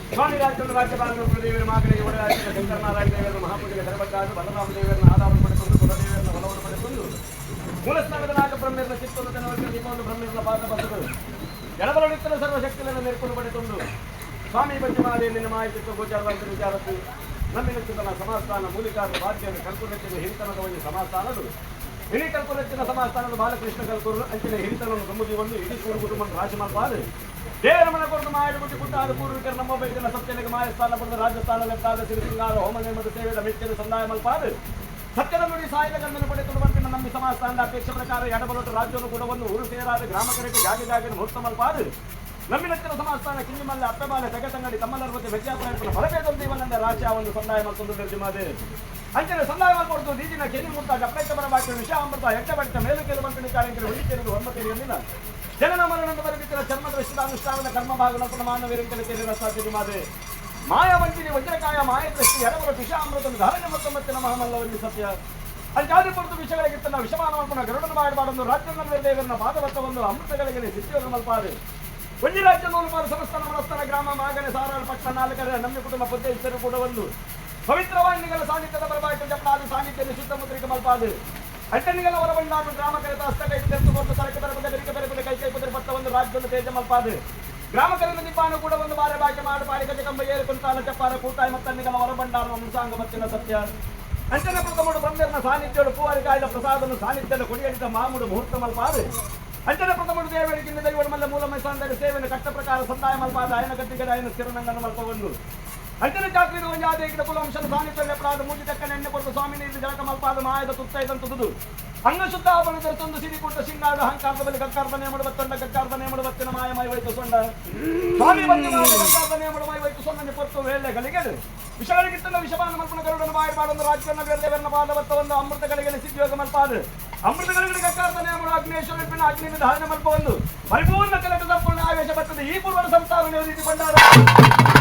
ಸ್ವಾಮಿ ರಾಜ್ಯದ ರಾಜ್ಯಪಾಲರು ಕುಲದೇವರ ಮಾಗಡಿಗೆ ಒಡೆಯರಾಗಿದ್ದ ಶಂಕರನಾರಾಯಣ ದೇವರ ಮಹಾಪೂಜೆಗೆ ಧರ್ಮಕ್ಕಾಗಿ ಬಲರಾಮ ದೇವರನ್ನ ಆಧಾರ ಪಡೆದುಕೊಂಡು ಕುಲದೇವರನ್ನ ಬಲವನ್ನು ಪಡೆದುಕೊಂಡು ಮೂಲಸ್ಥಾನದ ನಾಗಬ್ರಹ್ಮರ ಚಿತ್ತೊಂದು ಜನವರಿಗೆ ದೀಪವನ್ನು ಬ್ರಹ್ಮರ ಪಾದ ಬಸದು ಎಡಬಲನಿತ್ತನ ಸರ್ವಶಕ್ತಿಗಳನ್ನು ಮೇಲ್ಕೊಂಡು ಪಡೆದುಕೊಂಡು ಸ್ವಾಮಿ ಬಂಜಮಾದೆ ನಿನ್ನ ಮಾಹಿತಿ ಗೋಚಾರವಂತ ವಿಚಾರತ್ತು ನಮ್ಮಿನ ಸಮಾಸ್ಥಾನ ಮೂಲಿಕಾರ ಭಾಗ್ಯನ ಕಲ್ಪನೆಚ್ಚಿನ ಹಿರಿತನದ ಒಂದು ಸಮಾಸ್ಥಾನದು ಇಡೀ ಕಲ್ಪನೆಚ್ಚಿನ ಸಮಾಸ್ಥಾನದ ಬಾಲಕೃಷ್ಣ ಕಲ್ಕೂರು ಅಂಚಿನ ಹಿರಿತನವನ್ನು ತುಂಬುದಿ ಇಡೀ ಕೂರು ಕುಟುಂಬ ರಾಶಿ ಮಲ್ಪಾದು ದೇವರ ಕೊರತು ಮಾಯಗುಟ್ಟಿ ಪುಟ್ಟಾದ ಪೂರ್ವಿಕರ ನಮ್ಮ ಬೈದಿನ ಸತ್ಯನಿಗೆ ಮಾಯಸ್ಥಾನ ಪಡೆದ ರಾಜಸ್ಥಾನ ಲೆತ್ತಾದ ಸಿರಿಸಿಂಗಾರ ಹೋಮ ನೇಮದ ಸೇವೆದ ಮೆಚ್ಚಿನ ಸಂದಾಯ ಮಲ್ಪಾದು ಸತ್ಯದ ನುಡಿ ಸಾಯಿದ ಗಂಧನ ಪಡೆದುಕೊಂಡು ಬರ್ತಿನ ನಮ್ಮ ಸಮಾಸ್ಥಾನದ ಅಪೇಕ್ಷೆ ಪ್ರಕಾರ ಎಡಬಲೊಟ್ಟು ರಾಜ್ಯವನ್ನು ಕೂಡ ಒಂದು ಊರು ಸೇರಾದ ಗ್ರಾಮ ಕರೆಗೆ ಜಾಗೆ ಜಾಗೆ ಮುಹೂರ್ತ ಮಲ್ಪಾದು ನಮ್ಮಿನಚ್ಚಿನ ಸಮಾಸ್ಥಾನ ಕಿಂಜಿಮಲ್ಲೆ ಅಪ್ಪೆಬಾಲೆ ತಗತಂಗಡಿ ತಮ್ಮಲರ್ವತಿ ವ್ಯತ್ಯಾಸ ಫಲಭೇದಂ ದೇವನಂದ ರಾಜ್ಯ ಒಂದು ಸಂದಾಯ ಮತ್ತೊಂದು ನಿರ್ಜಮಾದೆ ಅಂಚನೆ ಸಂದಾಯ ಕೊಡ್ತು ದೀಜಿನ ಕೆನಿ ಮುರ್ತ ಜಪ್ಪೈತ ಬರಬಾಕಿ ವಿಷ ಅಮೃತ ಎಟ್ಟ ಬಡಿತ ಮೇಲು ಕೇಳು ಮಂತ್ರಿ ಕಾರ್ಯಂಕರು ಹೊಳಿಕೆರೆದು ಹೊಮ್ಮತೆರಿಯಲ್ಲಿಲ್ಲ ಜನನ ಮರಣದ ಬರಬಿತ್ತಿನ ಚರ್ಮ ದೃಷ್ಟಿದ ಅನುಷ್ಠಾನದ ಕರ್ಮ ಭಾಗನ ಮಾನವೀರಂಕಲ ಕೇಳಿದ ಸಾಧ್ಯ ಮಾದೆ ಮಾಯ ವಂಚಿನಿ ವಜ್ರಕಾಯ ಮಾಯ ದೃಷ್ಟಿ ಎಡಬಲ ವಿಷ ಅಮೃತ ಧಾರಣೆ ಮತ್ತು ಮತ್ತಿನ ಮಹಾಮಲ್ಲವಲ್ಲಿ ಸತ್ಯ ಅಂಚಾದಿ ಪುರತು ವಿಷಯಗಳಿಗಿತ್ತನ ವಿಷಮಾನವನ್ನ ಗರುಡನ ಮಾಡಬಾರದು ರಾಜ್ಯದ ದೇವರನ್ನ ಪಾದವತ್ತವನ್ನು ಅಮೃತಗಳಿಗೆ ಸಿದ್ಧಿಯನ್ನು ಮಲ್ಪಾದೆ ಒಂಜಿ ರಾಜ್ಯ ನೂಲು ಸಮಸ್ತ ನಮಸ್ತಾನ ಗ್ರಾಮ ಮಾಗನೆ ಸಾರಾಳು ಪಟ್ಟಣ ನಾಲ್ಕರ ನಮ್ಮ ಕುಟುಂಬ ಪದ್ಧತಿ ಕೂಡ ಒಂದು ಪವಿತ್ರವಾಹಿನಿಗಳ ಸಾನ್ನಿಧ್ಯದ ಬರಬಾಯ್ತು ಜಪ್ಪಾದು ಸಾನ್ನಿಧ್ಯ ಶುದ್ಧ ಮುದ್ರಿಕೆ ಮಲ್ಪಾದು ಅಂಟನಿಗಳ ಹೊರಬಂಡಾಡು ಗ್ರಾಮ ಕರೆತ ಹಸ್ತಕೈ ತೆರೆದುಕೊಂಡು ತರಕ ಬರಬದ ಬೆರಿಕೆ ಬೆರಬದ ಕೈ ಕೈ ಕುದುರೆ ಪತ್ತ ಒಂದು ರಾಜ್ಯದ ತೇಜ ಮಲ್ಪಾದು ಗ್ರಾಮ ಕರೆದ ನಿಪಾನು ಕೂಡ ಒಂದು ಬಾರೆ ಬಾಕಿ ಮಾಡು ಪಾರಿ ಗಜ ಕಂಬ ಏರು ಕುಂತಾಲ ಚಪ್ಪಾರ ಕೂತಾಯಿ ಮತ್ತನ್ನಿಗಳ ಹೊರಬಂಡಾರು ಅನುಸಾಂಗ ಮತ್ತಿನ ಸತ್ಯ ಅಂಚನ ಪ್ರಥಮಡು ಬ್ರಹ್ಮನ ಸಾನ್ನಿಧ್ಯಡು ಪೂವರಿಕಾಯದ ಪ್ರಸಾದನು ಸಾನ್ನಿಧ್ಯದ ಕೊಡಿಯಡಿದ ಮಾಮುಡು ಮುಹೂರ್ತ ಮಲ್ಪಾದು ಅಂಚನ ಪ್ರಥಮಡು ದೇವರಿಗೆ ದೈವಡ ಮಲ್ಲ ಮೂಲ ಮೈಸಾಂದರ ಸೇವೆಯನ್ನು ಕಟ್ಟ ಪ್ರಕಾರ ಸಂದಾಯ ಮಲ್ಪಾದ ಆಯನ ಗದ್ದಿಗಡ ಆಯನ ಸ್ಥಿರನಂಗನ ಮಲ್ಪವನ್ನು ಅಂಚನ ಜಾತ್ರೆ ಒಂಜಾದೇಗಿದ ಕುಲವಂಶದ ಸಾನ್ನಿಧ್ಯ ಪ್ರಾದ ಮೂಜಿ ತಕ್ಕನ ಎಣ್ಣೆ ಕೊಟ್ಟು ಸ್ವಾಮಿ ನೀರು ಜಳಕ ಮಲ್ಪಾದ ಮಾಯದ ತುತ್ತ ಇದಂತುದು ಅಂಗಶುದ್ಧ ಆಭರಣ ಧರಿಸೊಂದು ಸಿರಿಕೂಟ ಸಿಂಗಾರ ಅಹಂಕಾರದ ಬಲಿ ಗಕ್ಕಾರದ ನೇಮಡು ಬತ್ತೊಂಡ ಗಕ್ಕಾರದ ನೇಮಡು ಬತ್ತಿನ ಮಾಯಮಯ ವೈತು ಸೊಂಡ ಸ್ವಾಮಿ ಬಂದು ಗಕ್ಕಾರದ ನೇಮಡು ಮೈ ವೈತು ಸೊಂಡನೆ ಪೊತ್ತು ವೇಳೆ ಗಳಿಗೆಡು ವಿಷಗಳಿಗಿತ್ತನ ವಿಷಮಾನ ಮಲ್ಪನ ಗರುಡನ ಬಾಯಿ ಬಾಡೊಂದು ರಾಜ್ಯನ ಬೇರ್ದೇವರನ್ನ ಪಾದವತ್ತ ಒಂದು ಅಮೃತಗಳಿಗೆ ಸಿದ್ಧಿಯೋಗ ಮಲ್ಪಾದು ಅಮೃತಗಳಿಗೆ ಗಕ್ಕಾರದ ನೇಮಡು ಅಗ್ನೇಶ್ವರ ಅಗ್ನಿಯಿಂದ ಧಾರಣೆ ಮಲ್ಪ ಒಂದು ಪರಿಪೂರ್ಣ ಕಲಟ ಸಂಪೂರ್ಣ ಆವೇಶ ಬರ್ತದೆ ಈ ಪೂರ್ವದ ಸಂಸಾರ ರೀತಿ ಕೊಂಡಾಡ.